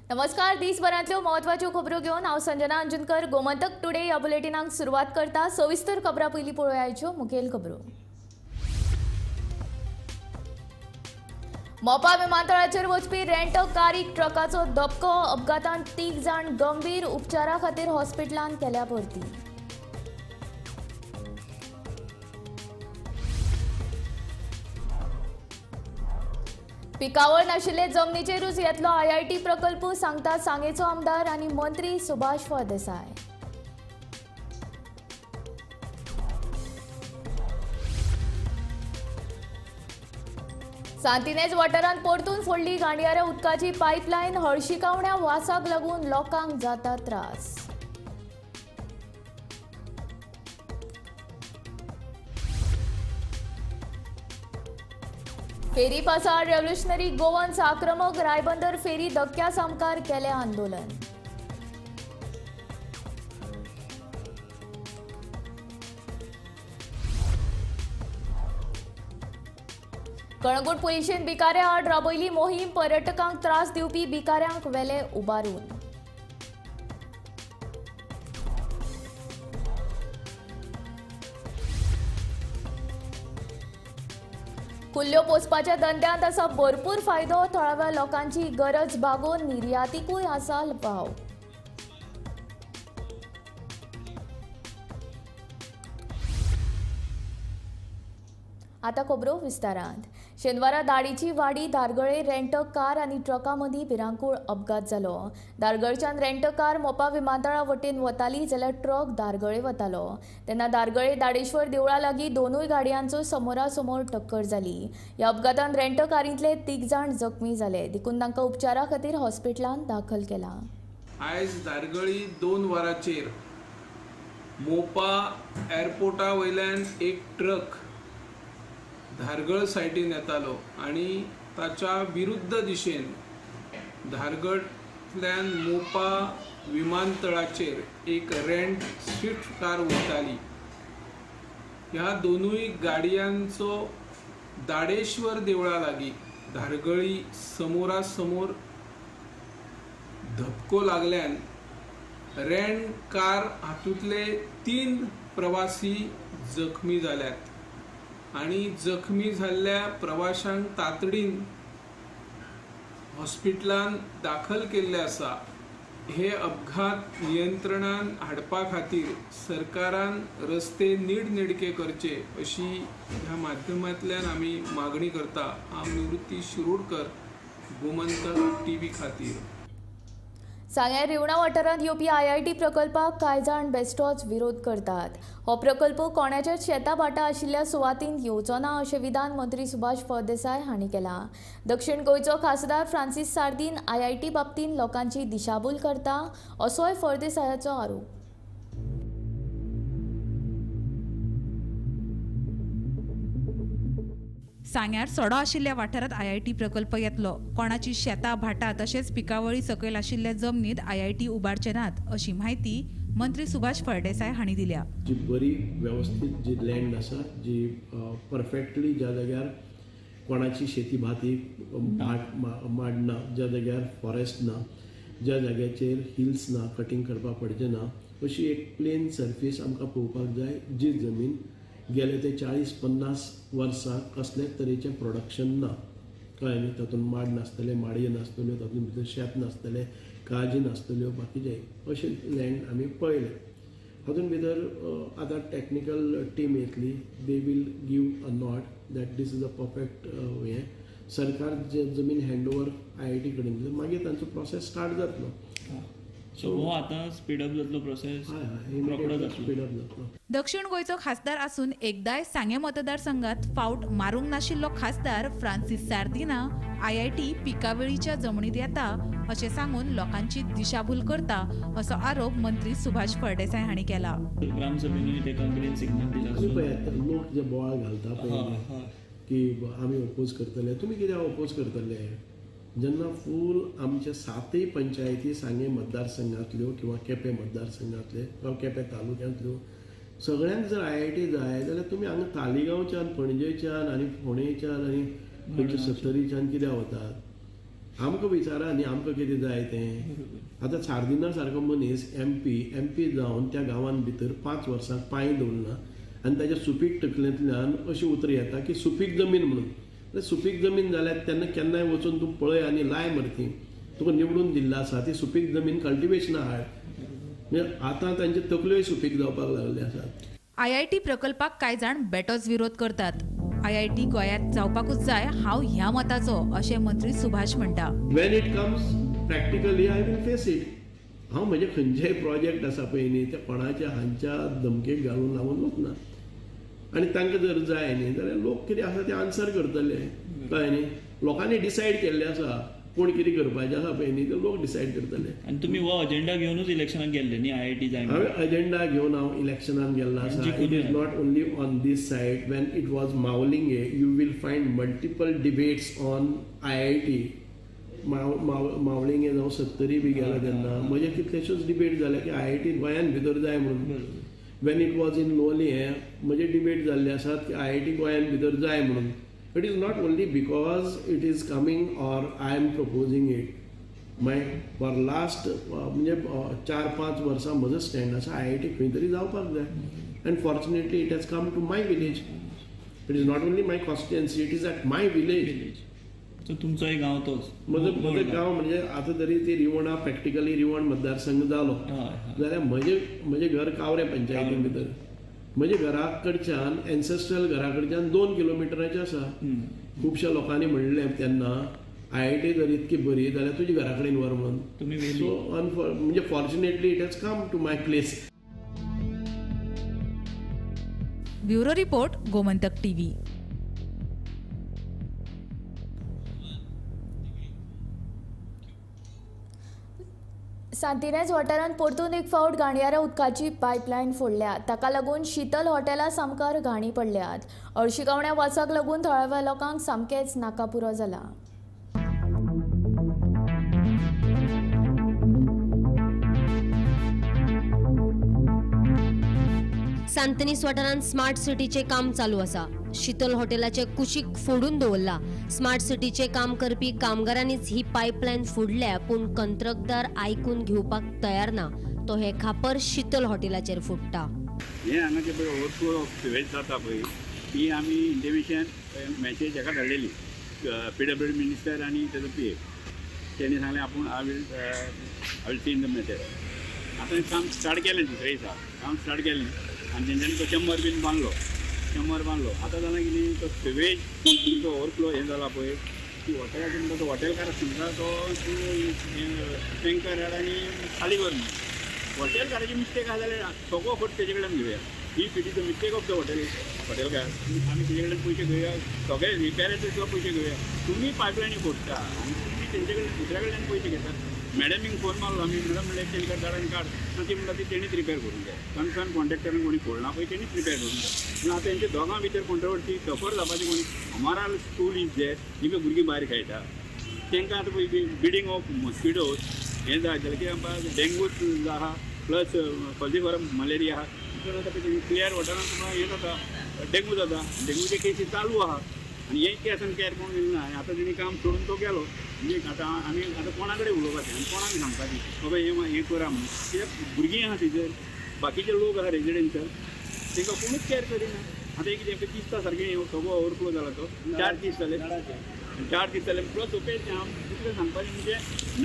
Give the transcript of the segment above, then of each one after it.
नमस्कार, दिसभरांतल्यो म्हत्वाच्यो खबरो घेवन हांव संजना अंजनकर गोमंतक टुडे ह्या बुलेटिनाक सुरवात करता. सविस्तर खबरां पयलीं पळोवया मुखेल खबरो. मोपा विमानतळाचेर वचपी रेंट कारीक ट्रकाचो धपको, अपघातांत 3 जाण गंभीर, उपचारा खातीर हॉस्पिटलांत केल्या भरती. पिकावळ नाशिल्ले जमनीचेरूच येतलो आयआयटी प्रकल्प, सांगता सांगेचो आमदार आनी मंत्री सुभाष फळदेसाय. सांतिनेज वाठारांत परतून फोडली घाणयाऱ्या उदकाची पायपलायन, हळशिकावण्या वासाक लागून लोकांक जाता त्रास. फेरी पासार रेव्होल्युशनरी गोवन्स आक्रमक, रायबंदर फेरी धक्क्या सामकार केलें आंदोलन. कळंगूट पुलिशेन भिकाऱ्या आड राबयली मोहीम, पर्यटकांक त्रास दिवपी भिकाऱ्यांक वेले उबारून. कुल्ल्यो पोसपाच्या धंद्यांत आसा भरपूर फायदो, थळाव्या लोकांची गरज भागोवन निर्यातीकूय आसा वाव. आतां खबरो विस्तारांत. शेनवारा दाडीची वाडी धारगळे रेंट कार आनी ट्रका मदीं भिरांकूळ अपघात जालो. धारगळच्यान रेंट कार मोपा विमानतळा वटेन वताली जाल्यार ट्रक धारगळे वतालो. तेन्ना धारगळे दाडेश्वर देवळा लागीं दोनूय गाडयांचो समोरासमोर टक्कर जाली. ह्या अपघातान रेंट कारींतले 3 जाण जखमी जाले, देखून तांकां उपचारा खातीर हॉस्पिटलांत दाखल केला. आयज धारगळी 2 वरांचेर मोपा एअरपोर्टा वयल्यान एक ट्रक धारगळ सायडीन येतालो आनी ताच्या विरुद्ध दिशेन धारगळतल्यान मोपा विमानतळाचेर एक रेंट स्विफ्ट कार वयताली. ह्या दोनूय गाडयांचो दाडेश्वर देवळा लागीं धारगळी समोरासमोर धपको लागल्यान रेंट कार हातूंतले 3 प्रवासी जखमी जाल्यात आनी जखमी जाल्ल्या प्रवाशांक तातडीन हॉस्पिटलान दाखल केल्ले आसा. हे अपघात नियंत्रणान हाडपा खातीर सरकारान रस्ते नीटनेटके करचे अशी ह्या माध्यमांतल्यान आमी मागणी करता. हांव निवृत्ती शिरोडकर, गोमंतक टीव्ही खातीर. सांग्यार रिवणा वाठारांत येवपी आयआयटी प्रकल्पाक कांय जाण बेस्टोच विरोध करतात. हो प्रकल्प कोणाच्याच शेता भाटा आशिल्ल्या सुवातींत येवचो ना अशें विधान मंत्री सुभाष फळदेसाय हांणी केलां. दक्षिण गोंयचो खासदार फ्रांसीस सार्दीन आयआयटी बाबतींत लोकांची दिशाभूल करता असोय फळदेसायाचो आरोप. सांग्यार सडो आशिल्ल्या वाठारांत आयआयटी प्रकल्प येतलो. कोणाची शेतां भाटां तशेंच पिकावळी सकयल आशिल्ल्या जमनीत आयआयटी उबारचे नात अशी म्हायती मंत्री सुभाष फळदेसाय हांणी दिल्या. जी बरी वेवस्थीत जी लँड आसा, जी परफेक्टली ज्या जाग्यार कोणाची शेती भाती माड ना, ज्या जाग्यार फॉरेस्ट ना, ज्या जाग्याचेर हिल्स ना, कटींग करपाक पडचें ना, अशी एक प्लेन सर्फीस आमकां पळोवपाक जाय. जी जमीन गेले ते 40-50 वर्सां कसलेच तरेचें प्रोडक्शन ना, कळ्ळें न्ही, तातूंत माड नासतले, माडयो नासतल्यो, तातूंत भितर शेत नासतलें, काजी नासतल्यो, बाकीचे अशें लँड आमी पळयलें. हातूंत भितर आतां टॅक्निकल टीम येतली, they will give a nod that this is a perfect हें. सरकार जे जमीन हँड ओवर आयआयटी कडेन दिलें, मागीर तांचो प्रोसेस स्टार्ट जातलो. सो हो आतां स्पीडअप जातलो प्रोसेस, स्पीडअप जातलो. दक्षिण गोंयचो खासदार आसून एकदाय सांगें मतदारसंघात फावट मारूंक नाशिल्लो खासदार फ्रांसीस सार्दिना आयआयटी पिकावळीच्या जमनीत येता अशें सांगून लोकांची दिशाभूल करता असो आरोप मंत्री सुभाष फळदेसाय हांणी केला. ग्रामसभेनूय तेका ग्रीन सिग्नल दिला. लोक जे बोवाळ घालता पळय की आमी ओपोज करतले, तुमी कित्याक ओपोज करतले? जेन्ना फूल आमच्या 7 पंचायती सांगें मतदारसंघांतल्यो किंवा केपें मतदारसंघांतले किंवा केपें तालुक्यांतल्यो सगळ्यांक जर आयआयटी जाय जाल्यार तुमी हांगा तालिगांवच्यान, पणजेच्यान आनी फोंडेच्यान आनी खंयच्या सत्तरीच्यान कित्याक वतात? आमकां विचारा न्ही आमकां कितें जाय तें. आतां सार्दिना सारको मनीस एम पी जावन त्या गांवान भितर 5 वर्सां पांय दवरना आनी ताच्या सुपीक तकलेंतल्यान अशी उतरां येता की सुपीक जमीन म्हणून. सुपीक जमीन जाल्यार तेन्ना केन्नाय वचून तूं पळय आनी लाय मरती, तुका निवडून दिल्लो आसा ती सुपीक जमीन कल्टिवेशना हाड. म्हणजे आतां तांच्यो तकल्योय सुपीक जावपाक लागल्यो आसात. आयआयटी प्रकल्पाक कांय जाण बेटोच विरोध करतात. आयआयटी गोंयांत जावपाकूच जाय हांव ह्या मताचो अशें मंत्री सुभाष म्हणटा. When it comes practically I will face it. हांव म्हजे खंयचेय प्रोजेक्ट आसा पळय न्ही ते कोणाच्या हांच्या धमकेक घालून लावन वचना. आनी तांकां जर जाय न्ही जाल्यार लोक कितें आसा ते आन्सर करतले, कळ्ळें न्ही. लोकांनी डिसायड केल्लें आसा कोण कितें करपाचें आसा पळय न्ही ते लोक डिसायड करतले. आनी तुमी हो अजेंडा घेवनूच इलेक्शनाक गेल्ले न्ही? आयआयटी जाय हांवें अजेंडा घेवन हांव इलेक्शनाक गेल्लो आसा. It is not only on this side. When it was Mavlinge you will find multiple debates on IIT. Mavlinge जावं सत्तरी बी गेला तेन्ना म्हजे कितलेश्योच डिबेट जाल्या की आयआयटी गोंयान भितर जाय म्हणून. When it was in Loliem म्हजे डिबेट जाल्ले आसात की आयआयटी गोंयान भितर जाय म्हणून. It is not only because it is coming or I am proposing it. My for last म्हणजे 4-5 वर्सां म्हजो स्टँड आसा आयआयटी खंय तरी जावपाक जाय. And fortunately it has come to my village. It is not only my constituency, it is at my village. So तुमचोय गांव तोच? म्हजो गांव म्हणजे आतां तरी ती रिवणा प्रॅक्टिकली रिवण मतदारसंघ जालो जाल्यार म्हजें घर कावरे पंचायतीन भितर. म्हज्या घरा कडच्यान एन्सेस्ट्रल घरा कडच्यान 2 किलोमिटराचें आसा. खुबश्या लोकांनी म्हणलें तेन्ना आयआयटी जर इतकी बरी जाल्यार तुज्या घरा कडेन व्हर म्हणून. सो म्हणजे fortunately it has come to my place. Bureau report, Gomantak TV. Santinez वाठारांत परतून एक फावट घाणयाऱ्या उदकाची पायपलायन फोडल्या. ताका लागून शीतल हॉटेला सामकार घाणी पडल्यात. हळशिकावण्या वासाक लागून थळाव्या लोकांक सामकेंच नाकापुरो जाला. सांतिनेज वाठारांत स्मार्ट सिटीचें काम चालू आसा. शीतल हॉटेलाचे कुशीक फोडून दवरला. स्मार्ट सिटीचें काम करपी कामगारांनीच ही पायपलायन फोडल्या, पूण कंत्रकदार आयकून घेवपाक तयार ना. तो हे खापर शीतल हॉटेलाचेर फोडटा. हे हांगाचे पळय ओवरफ्लो ऑफ सिवेज जाता पळय ती आमी इंटिमेशन मॅसेज हाका धाडलेली पीडब्ल्यूडी मिनिस्टर आनी तेजो पी ए. तेणी सांगलें आपूण I will see in the message. आतां काम स्टार्ट केलें दुसरे दिसा काम स्टार्ट केलें आनी तेंच्यांनी तो चेंबर बीन बांदलो. चेंबर बांदलो आतां जालें कितें तो सिवेज तो ओवरफ्लो हें जाला पळय ती हॉटेलाचेर म्हणटा तो हॉटेलकार सांगता तो टँकर हाड आनी खाली कर म्हणून. हॉटेलकाराची मिस्टेक आसा जाल्यार सगळो फट तेजे कडल्यान घेवया. If it is a mistake of the हॉटेलकार आमी तेजे कडल्यान पयशे घेवया, सगळे रिपेराचे सुद्दां पयशे घेवया. तुमी पायपलायनी फोडटा आनी तुमी तेंचे कडल्यान दुसऱ्या कडल्यान पयशे घेता. मॅडमीक फोन मारलो आमी, मॅडम म्हणलें टँकर धाड आनी काड. ती म्हणटा ती तेणीच रिपेर करूंक जाय. कन्सर्न कॉन्ट्रॅक्टरान कोणी फोडना पळय तेणीच रिपेर करूंक जाय. पूण आतां तेंच्या दोगां भितर कॉन्ट्रवर्सी सफर जावपाची कोणी. हमारा स्कूल is there जी पळय भुरगीं भायर खेळटा तांकां आतां पळय बिडींग ऑफ मॉस्किटोज हें जाय जाल्यार कित्याक आमकां डेंगूच आहा प्लस फॉल्सिफॉरम मलेरिया आहा. तितून आतां पळय क्लियर वॉटरान तुमकां हें जाता डेंगू जाता. डेंगूचे केसी चालू आहा आनी हें केसान कॅर कोण दिलें ना. आनी आतां तेणी काम सोडून तो गेलो. म्हणजे आतां आमी आतां कोणा कडेन उलोवपाचें आनी कोणाक सांगपाचें बाबा हें हें करा म्हणून. कित्याक भुरगीं आहा थंयसर, बाकीचे लोक आहा रेजिडेन्शियल, तांकां कोणूच कॅर करिना. आतां एक कितें दिसता सारकें सगळो ओवरफ्लो जाला तो 4 दीस जाले, 4 दीस जाले. प्लस ओके दुसरें सांगपाचें म्हणजे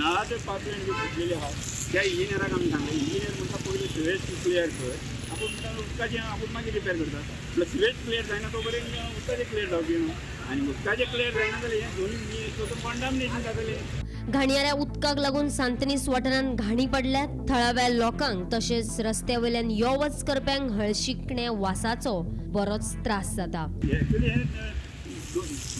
नळाचे पायपलायन जी फुटलेली आहा त्या इंजिनियराक आमी सांगलें. इंजिनियर म्हणटा पयलीं सिवेज क्लियर कर, आपूण म्हणटा उदकाचें आपूण मागीर रिपेर करता. प्लस सिवेज क्लियर जायना तो पर्यंत उदकाचें क्लियर जावचें न्हू. आनी उदकाचें क्लियर जायना जाल्यार हें दोनूय कंडामनेशन जातलें. घाणयाऱ्या उदकाक लागून सांतिनेज वाठारांत घाणी पडल्यात. थळाव्या लोकांक तशेंच रस्त्या वयल्यान यो वच करप्यांक हळशिकण्या वासाचो बरोच त्रास जाता. एक्चुअली हें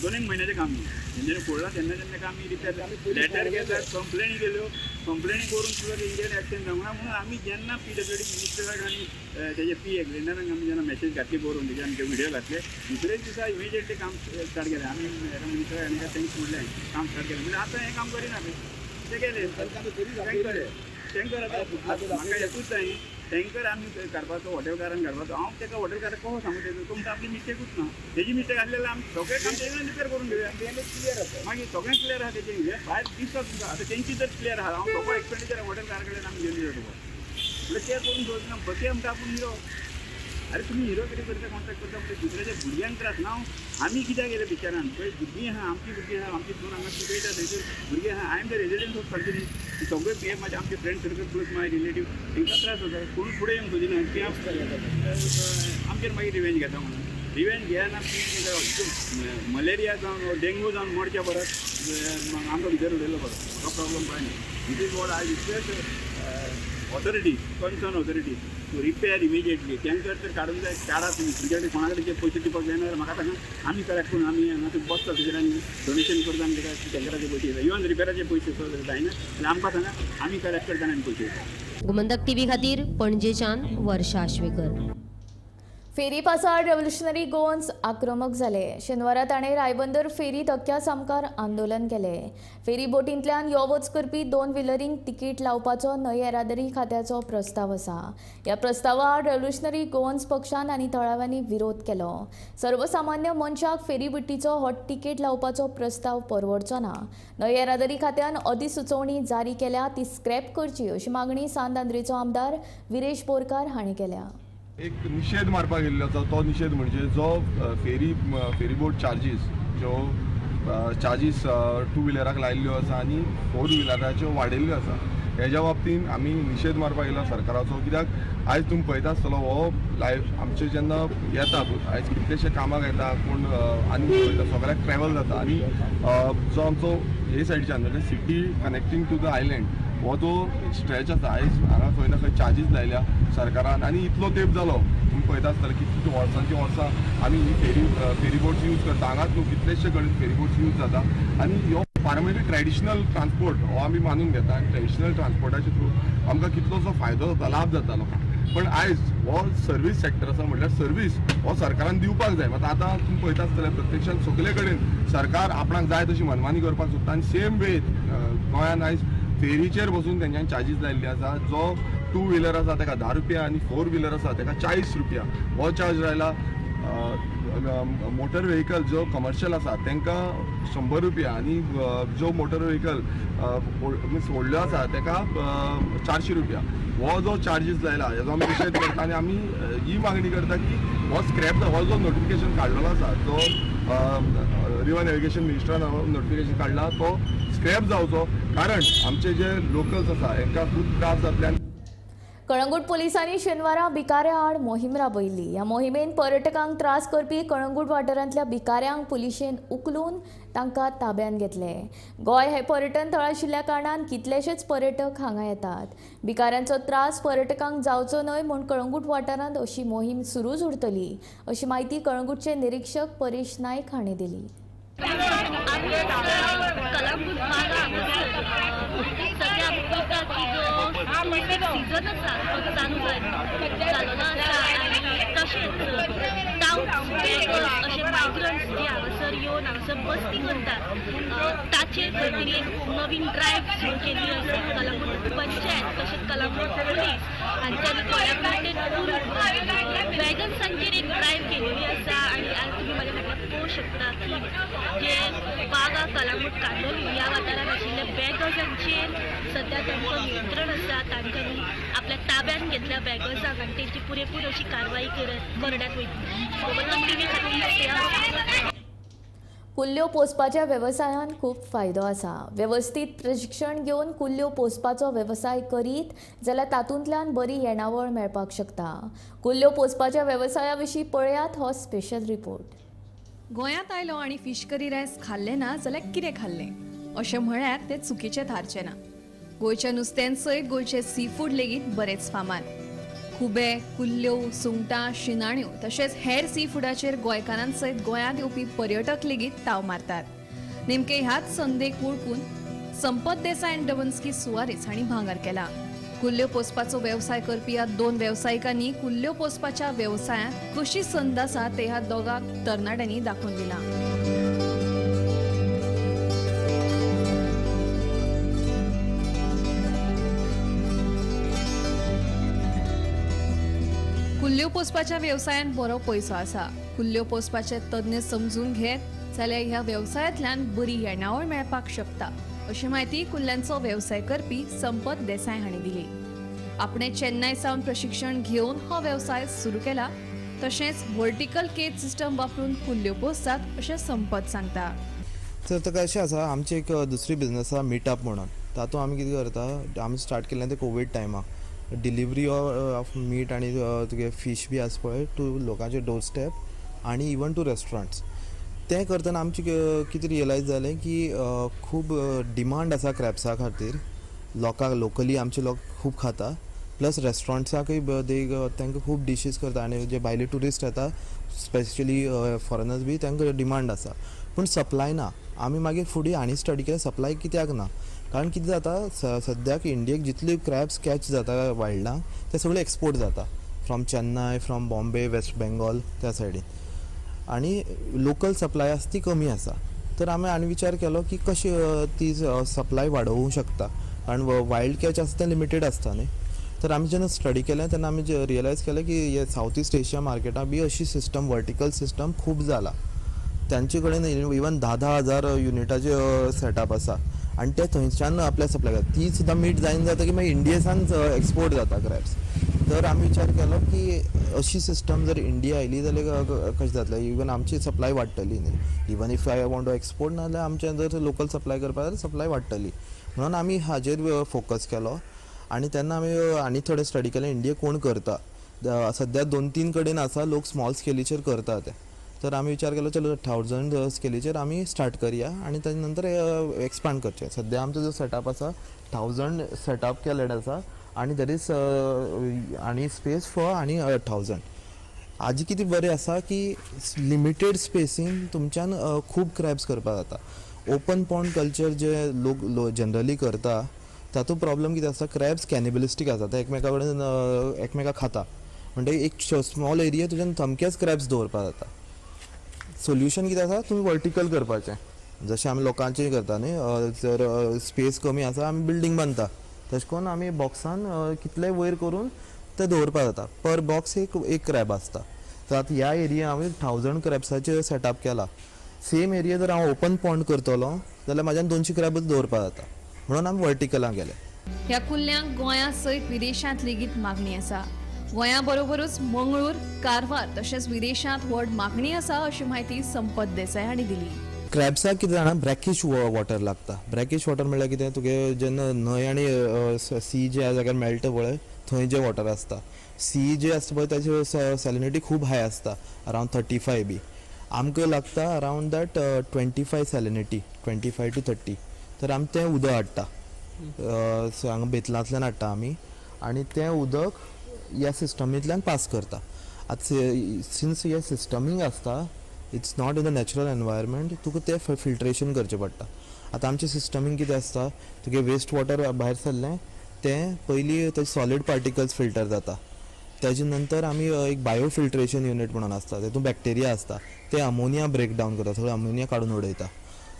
2 म्हयन्याचें काम न्ही, तेंच्यांनी फोडलां तेन्ना तेन्ना आमी रिपेर लेटर घेतात, कंप्लेनी केल्यो, कंप्लेनी करून सुद्दां तेंचेर एक्शन जावंक ना. म्हणून आमी जेन्ना पीडब्ल्यूडी मिनिस्टराक आनी तेजे पी ए ग्लेंडराक आमी जेन्ना मॅसेज घातली बरोवन तेजे आमचे व्हिडियो घातले, दुसऱ्याच दिसा इमिजिएटली काम स्टार्ट केलें. आमी मिनिस्टराक आनी thanks म्हणलें, काम स्टार्ट केलें. म्हणजे आतां हें काम करिना ते गेले टँकर टँकर आतां म्हाका एकूच जाय टँकर आमी काडपाचो हॉटेलकारान काडपाचो. हांव ताका हॉटेलकाराक कसो सांगू तेजो तो म्हणटा आपली मिस्टेकूच ना, तेजी मिस्टेक आसली जाल्यार आमी सगळें काम तेजे कडेन रिपेर करून घेवया. क्लियर आसा मागीर सगळें क्लियर आसा तेजें हें भायर दिसता तुमकां. आतां तेंची जर क्लियर आसा हांव सगळो एक्सपेंडिचर हॉटेलकारा कडल्यान आमी घेवन दिता तुका म्हणल्यार ते करून दवरना. बके म्हणटा आपूण हिरो. अरे तुमी हिरो कितें करता कॉन्ट्रॅक्ट करता म्हणजे दुसऱ्याच्या भुरग्यांक त्रास ना. आमी कित्याक गेले पिक्चरान पळय भुरगीं आहा आमची भुरगीं आहा आमची सून हांगा शिकयता थंयसर भुरगीं आहा. I am the resident of Santinez. सगळे हे म्हाजे आमचे फ्रेंड सर्कल प्लस माय रिलेटीव तांकां त्रास जाता. कोण फुडें येवंक सोदिना की आमचेर मागीर रिवेंज घेता म्हणून. रिवेंज घेयना की मलेरिया जावन डेंगू जावन मरच्या परत आमकां भितर उडयलो बरो म्हाका प्रॉब्लम कांय न्ही. It is what I request authority concern authority to repair immediately. Tanker तर काडून जाय काडा तुमी तुमच्या कडेन कोणा कडेन पयशे दिवपाक जायना जाल्यार म्हाका सांगा आमी कलेक्ट करून आमी हांगा बसता तुजेर आनी डोनेशन करता आनी ताका टँकराचे पयशे दिता. इवन रिपेराचे पयशे सुद्दां जायना जाल्यार आमकां सांगा आमी कलेक्ट करता आनी पयशे दिता. गोमंतक टीव्ही खातीर पणजेच्यान वर्षा आश्वेकर. फेरी पासाआड रेव्होल्युशनरी गोवन्स आक्रमक जाले. शेनवारा ताणें रायबंदर फेरी धक्क्या सामकार आंदोलन केलें. फेरी बोटींतल्यान यो वच करपी 2 व्हिलरींक तिकीट लावपाचो न्हंय येरादारी खात्याचो प्रस्ताव आसा. ह्या प्रस्तावा आड रेव्होल्युशनरी गोवन्स पक्षान आनी थळाव्यांनी विरोध केलो. सर्वसामान्य मनशाक फेरी बोटीचो हो तिकीट लावपाचो प्रस्ताव परवडचो ना. न्हंय येरादारी खात्यान अधिसुचोवणी जारी केल्या ती स्क्रॅप करची अशी मागणी सांत आंद्रेचो आमदार विरेश बोरकार हांणी केल्या. एक निषेध मारपाक गेल्लो आसा तो निषेध म्हणजे जो फेरी बोट चार्जीस ज्यो चार्जीस टू व्हिलराक लायिल्ल्यो आसा आनी फोर व्हिलराच्यो वाडयल्ल्यो आसा हेज्या बाबतीन आमी निषेध मारपाक गेला सरकाराचो. कित्याक आयज तुमी पळयता आसतलो हो लायफ आमचे जेन्ना येता आयज कितलेशे कामाक येता कोण आनी सगळ्याक ट्रॅवल जाता आनी जो आमचो हे सायडीच्यान म्हणजे city connecting to the island हो जो स्ट्रेच आसा आयज हांगा खंय ना खंय चार्जीस लायल्या सरकारान आनी इतलो तेंप जालो तुमी पळयता आसतले कितली वर्सांची वर्सां आमी ही फेरी बोट्स यूज करता. हांगाच न्हू कितलेशे कडेन फेरी बोट्स यूज जाता आनी ह्यो पारंपारीक ट्रेडिशनल ट्रान्सपोर्ट हो आमी मानून घेता आनी ट्रेडिशनल ट्रान्सपोर्टाचे थ्रू आमकां कितलोसो फायदो जाता लाभ जाता लोकांक. पण आयज हो सर्वीस सेक्टर आसा म्हटल्यार सर्वीस हो सरकारान दिवपाक जाय. मात आतां तुमी पळयता आसतले प्रत्यक्षान सगळे कडेन सरकार आपणाक जाय तशी मनमानी करपाक सोदता आनी सेम वे गोंयान आयज फेरीचेर बसून तेंच्यांनी चार्जीस लायिल्ले आसा. जो टू व्हिलर आसा ताका 10 रुपया आनी फोर व्हिलर आसा ताका 40 रुपया हो चार्ज लायला. मोटर व्हेकल जो कमर्शियल आसा तांकां 100 रुपया आनी जो मोटर व्हेकल मिन्स व्हडल्यो आसा ताका 400 रुपया हो जो चार्जीस लायला हेजो आमी निशेध करता आनी आमी ही मागणी करता की हो स्क्रॅप हो जो नोटिफिकेशन काडलेलो आसा जो रिवर नॅविगेशन मिनिस्टरान नोटिफिकेशन काडला तो स्क्रॅप जावचो कारण आमचे जे लोकल्स आसा हेंकां खूब त्रास जातले. कळंगूट पोलिसांनी शेनवारा भिकाऱ्यां आड मोहीम राबयली. ह्या मोहिमेन पर्यटकांक त्रास करपी कळंगूट वाठारांतल्या भिकाऱ्यांक पुलिशेन उखलून तांकां ताब्यांत घेतले. गोंय हें पर्यटन थळ आशिल्ल्या कारणान कितलेशेच पर्यटक हांगा येतात. भिकाऱ्यांचो त्रास पर्यटकांक जावचो न्हय म्हूण कळंगूट वाठारांत अशी मोहीम सुरूच उरतली अशी म्हायती कळंगूटचे निरीक्षक परेश नायक हांणी दिली. सीजन आसा तो चालू जाल्लो आसा आनी तशेंच टावन अशे मायग्रंट्स जे हांगासर येवन हांगासर बस्ती करतात ताचे खातीर एक नवीन ड्रायव्ह सुरू केल्ली आसा. कलंगूट पंचायत तशेंच कलंगूट पुलीस हांच्यांनी कोलॅबरेटेड करून वॅगन्सांचेर एक ड्रायव्ह केलेली आसा आनी आज तुमी म्हाज्या फाटल्यान पळोवंक शकता की जे बागा कलंगूट कांदोली ह्या वाठारांत आशिल्ल्या बॅगर्सांचेर सद्या तांचो नियंत्रण आसा. तांच्यांनी आपल्या ताब्यात घेतल्या बॅगर्सांक आनी तेंची पुरेपूर अशी कारवाई करण्यात वयतली. गोमंतक टीव्ही खातीर कुल्ल्यो पोसपाच्या वेवसायान खूब फायदो आसा. वेवस्थीत प्रशिक्षण घेवन कुल्ल्यो पोसपाचो वेवसाय करीत जाल्यार तातूंतल्यान बरी येणावळ मेळपाक शकता. कुल्ल्यो पोसपाच्या वेवसाया विशीं पळयात हो स्पेशल रिपोर्ट. गोंयांत आयलो आनी फिश करी रायस खाल्लें ना जाल्यार कितें खाल्लें अशें म्हळ्यार तें चुकीचें थारचें ना. गोंयच्या नुस्त्यान सयत गोंयचें सी फूड लेगीत बरेंच फामाद. खुबे, कुल्ल्यो, सुंगटां, शिनाण्यो तशेंच हेर सी फुडाचेर गोंयकारां सयत गोंयांत येवपी पर्यटक लेगीत ताव मारतात. नेमके ह्याच संदेक वळखून संपत देसाय आनी डवन्स्की सुवारीस हांणी भांगर केला. कुल्ल्यो पोसपाचो वेवसाय करपी ह्या दोन वेवसायिकांनी कुल्ल्यो पोसपाच्या वेवसायांत कशी संद आसा ते ह्या दोगां तरणाट्यांनी दाखोवन दिलां. कुल्ल्यो पोसपाच्या वेवसायांत बरो पयसो आसा. कुल्ल्यो पोसपाचे तज्ञ समजून घेत जाल्यार ह्या वेवसायांतल्यान बरी येणावळ मेळपाक शकता अशी म्हायती कुल्ल्यांचो वेवसाय करपी संपत देसाय हांणी दिली. आपणे चेन्नय सावन प्रशिक्षण घेवन हो वेवसाय सुरू केला. तशेंच व्हर्टिकल केज सिस्टम वापरून कुल्ल्यो पोसतात अशें संपत सांगता. तर ताका अशें आसा, आमची एक दुसरी बिजनस आसा मिटअप म्हणून. तातूंत आमी कितें करता, आमी स्टार्ट केल्लें तें कोवीड टायमार डिलिवरी ऑफ मीट आनी तुगे फीश बी आसा पळय टू लोकांचे डोर स्टेप आनी इवन टू रेस्टॉरंट्स. तें करतना आमचें कितें रियलायज जालें की खूब डिमांड आसा क्रॅप्सा खातीर. लोकांक लोकली आमचे लोक खूब खाता, प्लस रेस्टॉरंट्साकय तांकां खूब डिशीज करता आनी जे भायले ट्युरिस्ट येता स्पेशली फॉरेनर्स बी तांकां डिमांड आसा, पूण सप्लाय ना. आमी मागीर फुडें आनी स्टडी केलें सप्लाय कित्याक ना, कारण कितें जाता सद्याक इंडियेक जितले क्रॅब्स कॅच जाता वायल्डांक ते सगळे एक्सपोर्ट जाता from Chennai, from Bombay, West Bengal त्या सायडीन, आनी लोकल सप्लाय आसा ती कमी आसा. तर आमी आनी विचार केलो की कशी ती सप्लाय वाडोवंक शकता, कारण वायल्ड कॅच आसा तें लिमिटेड आसता न्ही. तर आमी जेन्ना स्टडी केलें तेन्ना आमी रियलायज केलें की हे सावथ इस्ट एशिया मार्केटाक बी अशी सिस्टम, वर्टिकल सिस्टम खूब जाला. तांचे कडेन इवन 10-10 हजार युनिटाचे सेटअप आसा आनी ते थंयच्यान आपल्या सप्लाय करता. ती सुद्दां मीट जायना जाता की मागीर इंडियेसान एक्सपोर्ट जाता क्रॅब्स. तर आमी विचार केलो की अशी सिस्टम जर इंडिया आयली जाल्यार कशें जातलें, इवन आमची सप्लाय वाडटली न्ही. Even if I want to export ना जाल्यार आमचें जर लोकल सप्लाय करपाक जाल्यार सप्लाय वाडटली म्हणून आमी हाजेर फोकस केलो. आनी तेन्ना आमी आनी थोडे स्टडी केलें इंडिया कोण करता. सद्या 2-3 कडेन आसा लोक स्मॉल स्केलीचेर करता ते. तर आमी विचार केलो चलो 1000 स्केलीचेर आमी स्टार्ट करया आनी ताजे नंतर एक्सपांड करचें. सद्या आमचो जो सेटअप आसा 1000 सेटअप केल्लें आसा आनी there is आनी स्पेस फॉर आनी 1000. आजी कितें बरें आसा की लिमिटेड स्पेसीन तुमच्यान खूब क्रॅब्स करपाक जाता. ओपन पॉन्ड कल्चर जे लोक जनरली करता तातूंत प्रॉब्लम कितें आसता, क्रॅब्स कॅनिबलिस्टीक आसा, ते एकमेका कडेन एकमेकाक खाता. म्हणटकीर एक स्मॉल एरिया तुज्यान सामकेच क्रॅब्स दवरपाक जाता. सोल्युशन कितें आसा, तुमी वर्टिकल करपाचें, जशें आमी लोकांचें करता न्ही, जर स्पेस कमी आसा आमी बिल्डींग बांदता, तशें करून आमी बॉक्सान कितलें वयर करून ते दवरपाक जाता. पर बॉक्स एक क्रॅब आसता. तर आतां ह्या एरिया हांवें 1000 क्रॅब्साचेर सेटअप केला. सेम एरिया जर हांव ओपन पॉन्ड करतलो जाल्यार म्हाज्यान 200 क्रॅबूच दवरपाक जाता, म्हणून आमी वर्टिकलां गेले. ह्या कुल्ल्यांक गोंया सयत विदेशांत लेगीत मागणी आसा. गोंया बरोबरूच मंगळूर, कारवार तशेंच विदेशांत व्हड मागणी आसा अशी म्हायती संपत देसाय हांणी दिली. क्रॅब्साक कितें जाणा, ब्रॅकिश वॉटर लागता. ब्रॅकिश वॉटर म्हणल्यार कितें, तुगे जेन्ना न्हंय आनी सी ज्या जाग्यार मेळटा पळय थंय जें वॉटर आसता, सी जे आसता पळय ताची सॅलिनिटी खूब हाय आसता, अरावंड 35 बी. आमकां लागता अरावंड that 25 salinity, 25 to 30. तर आमी तें उदक हाडटा, हांगा बेतलांतल्यान हाडटा आमी, आनी तें उदक ह्या सिस्टमींतल्यान पास करता. आतां सिन्स हे सिस्टमींग आसता, it's not in the natural environment, तुका तें फिल्ट्रेशन करचें पडटा. आतां आमचें सिस्टमींग कितें आसता, तुगे वेस्ट वॉटर भायर सरलें तें पयलीं तें सॉलीड पार्टिकल्स फिल्टर जाता. ताजे नंतर आमी एक बायो फिल्ट्रेशन युनीट म्हणून आसता, तेतून बॅक्टेरिया आसता, ते अमोनिया ब्रेक डावन करता, सगळें अमोनिया काडून उडयता.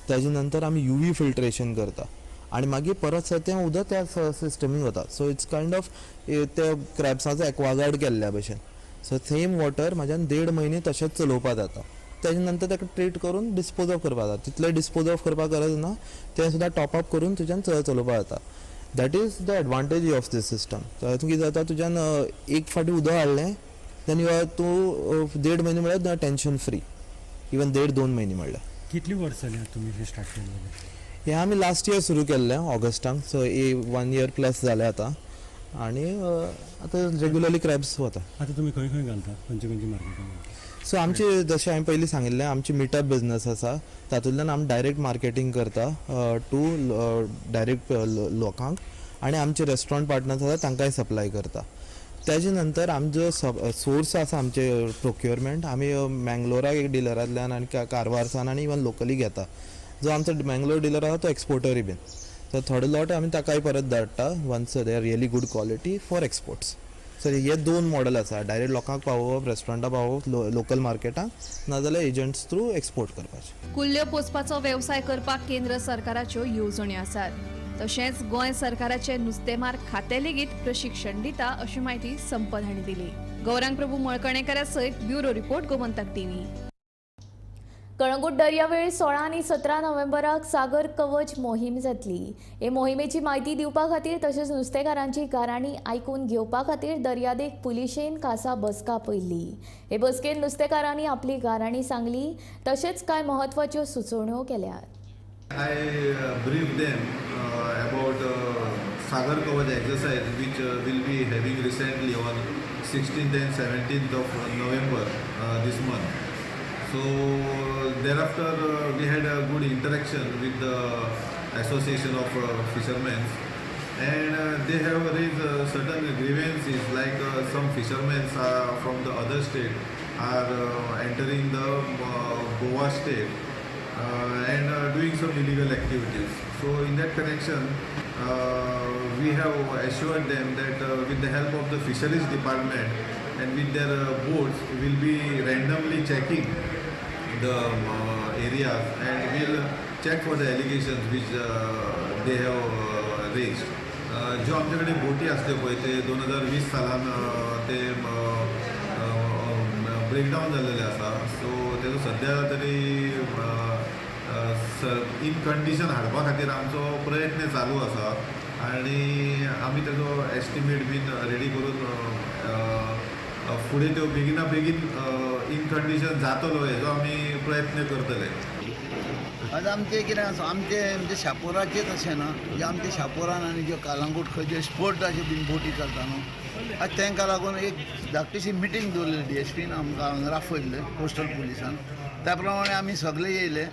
ताजे नंतर आमी युवी फिल्ट्रेशन करता आनी मागीर परत तें उदक त्या सिस्टमीक वता. सो it's kind of त्या क्रॅब्साचो एक्वागार्ड केल्ल्या भशेन. सो सेम वॉटर म्हाज्यान 1.5 म्हयने तशेंच चलोवपाक जाता. ताजे नंतर ताका ट्रीट करून डिस्पोज ऑफ करपाक जाता. तितलें डिस्पोज ऑफ करपाक गरज ना, तें सुद्दां टॉप अप करून तुज्यान चलोवपाक जाता. That is the advantage of this system. तातूंत कितें जाता, तुज्यान एक फावटी उदक हाडलें then you are तूं 1.5 म्हयने म्हळ्यार टेंशन फ्री, इवन 1.5-2 म्हयने म्हणल्यार. कितली वर्सां जालीं तुमी हें स्टार्ट केल्लें? हें आमी लास्ट इयर सुरू केल्लें ऑगस्टाक, सो 1 इयर प्लस जालें आतां. आनी आतां रेगुलरली क्रॅब्स वता. आतां तुमी खंय खंय घालता, खंयचे खंयचे मार्केटान? सो आमचे जशें हांवें पयलीं सांगिल्लें, आमची मिटअप बिजनस आसा, तातूंतल्यान आमी डायरेक्ट मार्केटींग करता टू डायरेक्ट लोकांक, आनी आमचे रेस्टॉरंट पार्टनर्स आसा तांकांय सप्लाय करता. ताजे नंतर आमचो सोर्स आसा आमचे प्रोक्युरमेंट, आमी मँगलोराक एक डिलरांतल्यान आनी कारवारसान आनी इवन लोकली घेता. जो आमचो मँगलोर डिलर आसा तो एक्सपोर्टरूय बीन, सो थोडे लोट आमी ताकाय परत धाडटा once they are really good quality for exports. So हे 2 मॉडल आसा, डायरेक्ट लोकांक पावोवप, रेस्टॉरंटां पावोवप, लोकल मार्केटाक, नाजाल्यार एजंट्स थ्रू एक्सपोर्ट करपाचें. कुल्ल्यो पोसपाचो वेवसाय करपाक केंद्र सरकाराच्यो येवजण्यो आसात. तशेंच गोंय सरकाराचे नुस्तेमार खातें लेगीत प्रशिक्षण दिता अशी म्हायती संपत हांणी दिली. गौरांग प्रभू मळकणेकरा सयत bureau report, Gomantak TV. Calangute दर्यावेळी 16 आनी 17 नोव्हेंबराक सागर कवच मोहीम जातली. हे मोहिमेची म्हायती दिवपा खातीर तशेंच नुस्तेकारांची गाराणी आयकून घेवपा खातीर दर्यादेग पुलिशेन खासा बसका पयली. हे बसकेन नुस्तेकारांनी आपली गाराणी सांगली तशेंच कांय म्हत्वाच्यो सुचोवण्यो केल्यात. I briefed them about Sagar Kavach exercise which will be having recently on 16th and 17th of November this month. So thereafter we had a good interaction with the Association of Fishermen, and they have raised certain grievances like some fishermen from the other state are entering the Goa state and doing some illegal activities. So in that connection, we have assured them that with the help of the fisheries department and with their boats, we'll be randomly checking the areas and we'll check for the allegations which they have raised. जो आमच्याकडे बोटी असले पळय ते 2020 सालान ते breakdown जाल्लेले आसा. सो तेजो सद्या तरी इन कंडिशन हाडपा खातीर आमचो प्रयत्न चालू आसा आनी आमी तेजो एस्टिमेट बीन रेडी करून फुडें त्यो बेगिना बेगीन इन कंडिशन जातलो हेजो आमी प्रयत्न करतले. आज आमचें कितें आसा, आमचें म्हणजे शापोराचेंच अशें ना, जे आमचे शापोरान आनी ज्यो कालांगूट खंय जे स्पोर्टाच्यो बीन बोटी चलता न्हू, आज तांकां लागून एक धाकटीशी मिटींग दवरलेली डीएसपीन आमकां हांगा आफयल्लें कोस्टल पुलिसान. त्या प्रमाणे आमी सगळे येयले,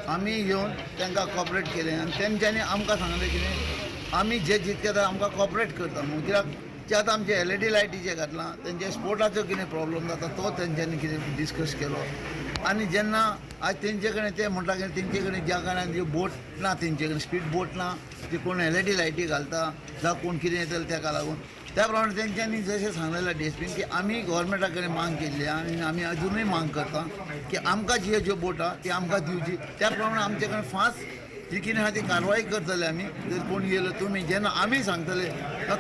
आमी येवन तांकां कॉपरेट केलें आनी तेंच्यांनी आमकां सांगलें कितें आमी जे जितके जाता आमकां कॉपरेट करता न्हू, कित्याक जे आतां आमचे एलईडी लायटी जे घातलां तेंचे स्पोर्टाचो कितें प्रॉब्लम जाता तो तेंच्यांनी कितें डिस्कस केलो. आनी जेन्ना आज तेंचे कडेन ते म्हणटा की तेंचे कडेन ज्या कारणान ज्यो बोट ना, तेंचे कडेन स्पीड बोट ना, ते कोण एलईडी लायटी घालता जावं कोण कितें येतलें तेका लागून त्या प्रमाणे तेंच्यांनी जशें सांगलेलें डीएसपीन की आमी गोवोरमेंटा कडेन मांग केल्ली आनी आमी अजुनूय मांग करता की आमकां जी ज्यो बोट आहा ती आमकां दिवची. त्या प्रमाणे आमचे कडेन फास्ट जी कितें आहा ती कारवाय करतले आमी. जर कोण येयलो तुमी जेन्ना आमी सांगतले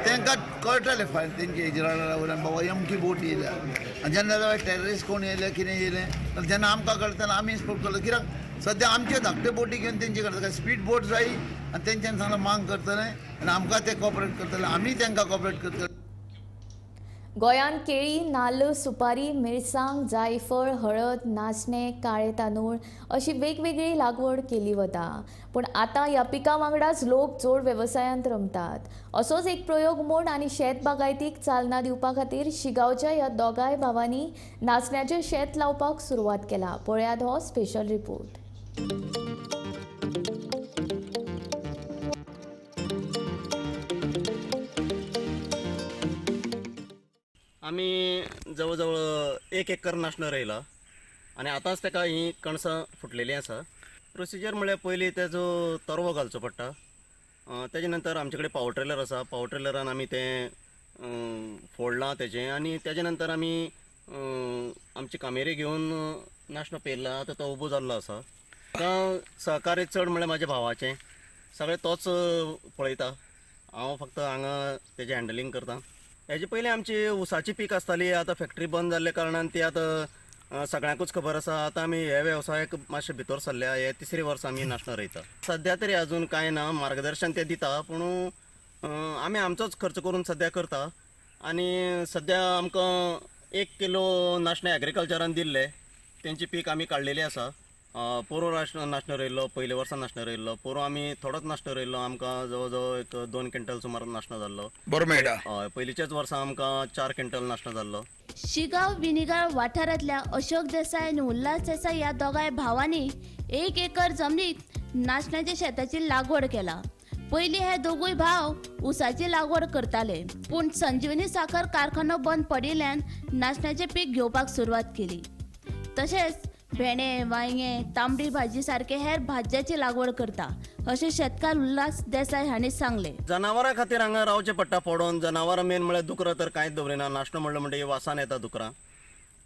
तांकां कळटलें फायन तेंचे इजरायला वयल्यान बाबा अमकी बोट येयल्या. आनी जेन्ना टेररिस्ट कोण येयले कितें येयलें जाल्यार जेन्ना आमकां कळटा तेन्ना आमी स्पोर्ट करतले, कित्याक सद्या आमच्यो धाकट्यो बोटी घेवन तेंचे कडेन स्पीड बोट जाय आनी तेंच्यांनी सांगलां मांग करतले आनी आमकां ते कॉपरेट करतले, आमी तांकां कॉपरेट करतले. गोंयांत केळी, नाल्ल, सुपारी, मिरसांग, जायफळ, हळद, नाचणे, काळे तांदूळ अशी वेगवेगळी लागवड केली वता. पूण आतां ह्या पिकां वांगडाच लोक जोड वेवसायांत रमतात. असोच एक प्रयोग म्हूण आनी शेत बागायतीक चालना दिवपा खातीर शिगांवच्या ह्या दोगांय भावांनी नाचण्याचें शेत लावपाक सुरवात केला. पळयात हो स्पेशल रिपोर्ट. आमी जवळ जवळ 1 एकर नाशणो रोयला आनी आतांच ताका ही कणसां फुटलेलीं आसा. प्रोसिजर म्हळ्यार पयलीं तेजो तरवो घालचो पडटा, तेजे नंतर आमचे कडेन पावर ट्रेलर आसा, पावर ट्रेलरान आमी तें फोडलां तेजें आनी तेजे नंतर आमी आमची कामेरी घेवन नाशणो पेरला. आतां तो उबो जाल्लो आसा. आतां सहकार्य चड म्हळ्यार म्हाज्या भावाचें, सगळें तोच पळयता, हांव फक्त हांगा तेजें हँडलिंग करता. हेजे पयलीं आमची ऊसाची पीक आसताली, आतां फॅक्टरी बंद जाल्ल्या कारणान ती आतां सगळ्यांकूच खबर आसा. आतां आमी हे वेवसायाक मातशे भितर सरल्या, हे तिसरे वर्स आमी नाशणो रोयता. सद्या तरी अजून कांय ना, मार्गदर्शन ते दिता पूण आमी आमचोच खर्च करून सद्या करता. आनी सद्या आमकां 1 किलो नाशणें एग्रीकल्चरान दिल्ले, तेंची पीक आमी काडलेली आसा. पोरूं नाशणो रोयल्लो, पयले वर्सा नाशणो रोयल्लो, पोरूं आमी थोडोच नाशणो रोयल्लो, आमकां जवळ जवळ एक 2 क्विंटल सुमार नाशणो जाल्लो. बरो मेळटा. हय, पयलींच्याच वर्सा आमकां 4 क्विंटल नाशणो जाल्लो. शिगांव विनिगाळ वाठारांतल्या अशोक देसाय आनी उल्हास देसाय ह्या दोगांय भावांनी 1 एकर जमनीत नाशण्याच्या शेताची लागवड केला. पयलीं हे दोगूय भाव ऊसाची लागवड करताले, पूण संजीवनी साखर कारखानो बंद पडिल्ल्यान नाशण्याचें पीक घेवपाक सुरवात केली. तशेंच भेंडे, वांयगें, तांबडी भाजी सारके हेर भाजयांची लागवड करता अशें शेतकार उल्हास देसाय हांणी सांगलें. जनावरां खातीर हांगा रावचें पडटा पडोन. जनावरां मेन म्हळ्यार दुकरां तर कांयच दवरिना, नाशणो म्हणलें म्हणटकीर वासान येता दुकरां.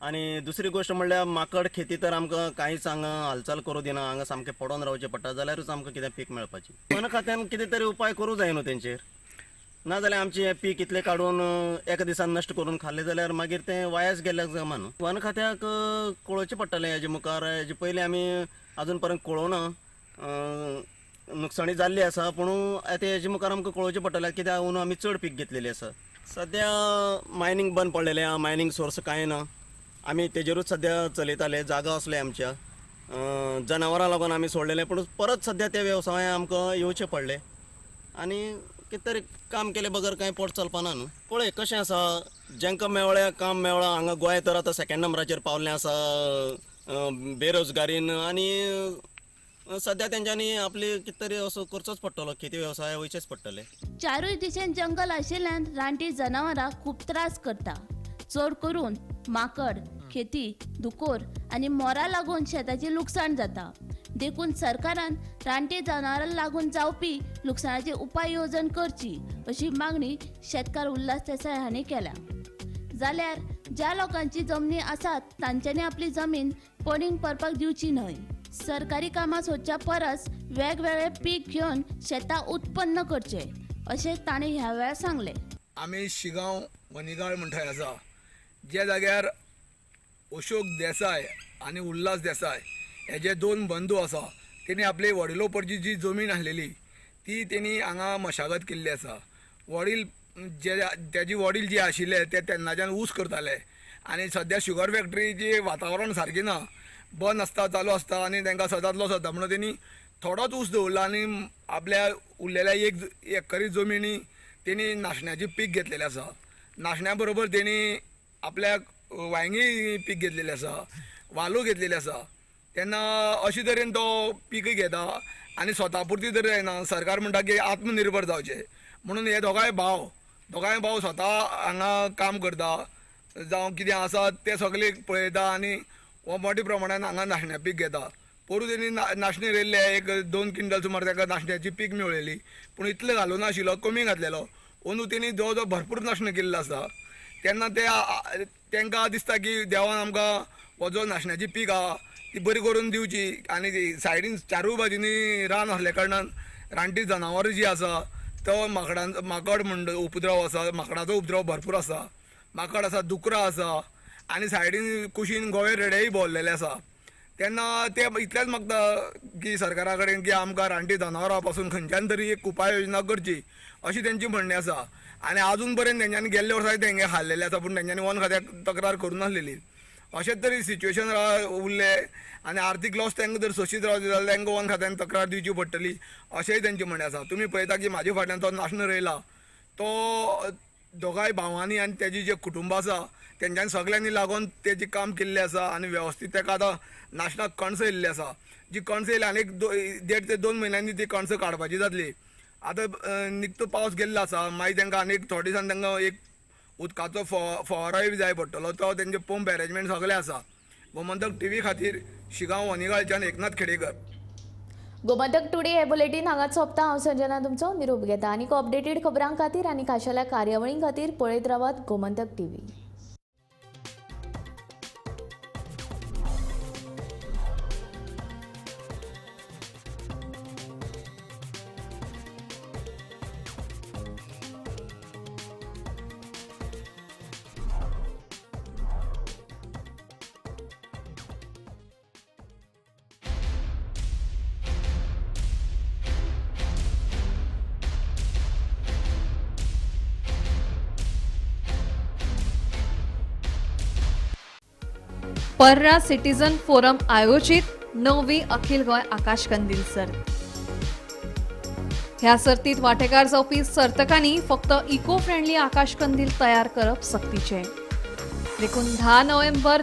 आनी दुसरी गोश्ट म्हणल्यार माकड खेती तर आमकां कांयच हांगा हालचाल करूं दिना, हांगा सामकें पडोन रावचें पडटा जाल्यारूच आमकां कितें पीक मेळपाचें. वन खात्यान कितें तरी उपाय करूं जाय न्हू तेंचेर. ना जाल्यार आमचें हें पीक इतलें काडून एका दिसान नश्ट करून खाल्लें जाल्यार मागीर तें वायाच गेल्ल्याक जमा न्हू. वन खात्याक कळोवचें पडटलें हेजे मुखार. हेजे पयलीं आमी आजून पर्यंत कळोवना, नुकसाणी जाल्ली आसा, पूण आतां हेजे मुखार आमकां कळोवचें पडटलें कित्याक अंदू आमी चड पीक घेतलेलें आसा. सद्या मायनींग बंद पडलेलें आहा, मायनींग सोर्स कांय ना, आमी तेजेरूच सद्या चलयताले. जागा आसले आमच्या जनावरां लागून आमी सोडलेले, पूण परत सद्या त्या वेवसाय आमकां येवचें पडलें आनी कितें तरी काम केले बगर कांय पोट चलपाना न्हू. पळय कशें आसा, जेंकां मेवळ्या काम मेवळा हांगा गोंय तर आतां सेकेंड नंबराचेर पावलें आसा बेरोजगारीन, आनी सद्या तेंच्यांनी आपली कितें तरी असो करचोच पडटलो, खेती वेवसाय वयचेच पडटले. चारूय दिशेन जंगल आशिल्ल्यान रानटी जनावरां खूब त्रास करता. चड करून माकड, खेती, दुकोर आनी मोरा लागून शेताचें लुकसाण जाता. देखून सरकारान रानटी जनावरां लागून जावपी लुकसाणाचेर उपाय येवजण करची अशी मागणी शेतकार उल्हास देसाय हांणी केल्या. जाल्यार ज्या लोकांची जमनी आसात तांच्यांनी आपली जमीन पडींग पडपाक दिवची न्हय. सरकारी कामां सोदच्या परस वेगवेगळे पीक घेवन शेतां उत्पन्न करचें अशें ताणें ह्या वेळार सांगलें. आमी शिगांव वनिगाळ म्हणटा आसा, ज्या जाग्यार अशोक देसाय आनी उल्हास देसाय हे जे दोन बंधू आसा तेणी आपली वडिलोपर्जी जी जमीन आसलेली ती तेणी हांगा मशागत केल्ली आसा. वडील जे तेजे वडील जे आशिल्ले ते तेन्नाच्यान ऊस करताले आनी सद्या शुगर फॅक्टरीची वातावरण सारकें ना, बंद आसता चालू आसता आनी तांकां सदांच लॉस जाता, म्हणून तेणी थोडोच ऊस दवरला आनी आपल्या उरलेल्या एक एकरी जमिनी तेणी नाशण्याचें पीक घेतलेलें आसा. नाशण्या बरोबर तेणी आपल्याक वांयगी पीक घेतलेलें आसा, वालो घेतलेले आसा. तेन्ना अशे तरेन तो पीक घेता आनी स्वता पुरती तरी जायना. सरकार म्हणटा की आत्मनिर्भर जावचें म्हणून हे दोगांय भाव स्वता हांगा काम करता, जावं कितें आसा तें सगळें पळयता आनी हो मोठ्या प्रमाणान हांगा नाशण्या पीक घेता. पोरूं तेणी नाशणें रोयल्लें, एक 2 क्विंटल सुमार ताका नाशण्याची पीक मेळ्ळेली, पूण इतलें घालूं नाशिल्लो, कमी घातलेलो. अंदू तेणी जवळ जवळ भरपूर नाशणें केल्लें आसा. तेन्ना ते तांकां दिसता की देवान आमकां हो जो नाशण्याची पीक आहा ती बरी करून दिवची आनी सायडीन चारूय बाजूनी रान आसल्या कारणान रानटी जनावरां जी आसा तो माकड म्हण उपद्रव आसा, माकडाचो उपद्रव भरपूर आसा, माकड आसा, दुकरां आसा आनी सायडीन कुशीन गोवे रेडेय भोंवलेले आसा. तेन्ना ते इतलेंच मागता की सरकारा कडेन की आमकां रानटी जनावरां पासून खंयच्यान तरी एक उपाय योजना करची अशी तेंची म्हणणें आसा. आनी आजून पर्यंत तेंच्यांनी गेल्ले वर्सा तेंगे हाडलेले आसा, पूण तेंच्यांनी वन खात्याक तक्रार करूं नासलेली. अशेंच तरी सिच्युएशन उरलें आनी आर्थीक लॉस तांकां जर सोंशीत रावचे जाल्यार तांकां वन खात्यान तक्रार दिवची पडटली अशेंय तेंचें म्हणणें आसा. तुमी पळयता की म्हाजे फाटल्यान तो नाशणो रोयला तो दोगांय भावांनी आनी तेजी जे कुटुंब आसा तेंच्यांनी सगळ्यांनी लागून तेजें काम केल्लें आसा आनी वेवस्थीत ताका आतां नाशणाक कणसां येयल्ली आसा. जी कणसां येयली आनी एक 1.5 ते 2 म्हयन्यांनी ती कणसां काडपाची जातली. आतां निकतो पावस गेल्लो आसा, मागीर तांकां आनी एक थोडे दिसान तांकां एक उदकाचो फवारोय बी जाय पडटलो, तो तेंचे पंप अरेंजमेंट सगळें आसा. गोमंतक टीव्ही खातीर शिगांव वनिगाळच्यान एकनाथ खेडेकर. गोमंतक टुडे हे बुलेटीन हांगाच सोंपता. हांव संजना तुमचो निरोप घेता. आनी अपडेटेड खबरां खातीर आनी खाशेल्या कार्यावळीं खातीर पळयत रावात Gomantak TV. Parra citizen forum आयोजित 9वी अखिल गोंय आकाश कंदील सर्त. ह्या सर्तीत वांटेकार जावपी सर्तकांनी फक्त इको फ्रेंडली आकाश कंदील तयार करप सक्तीचें. देखून 10 नोव्हेंबर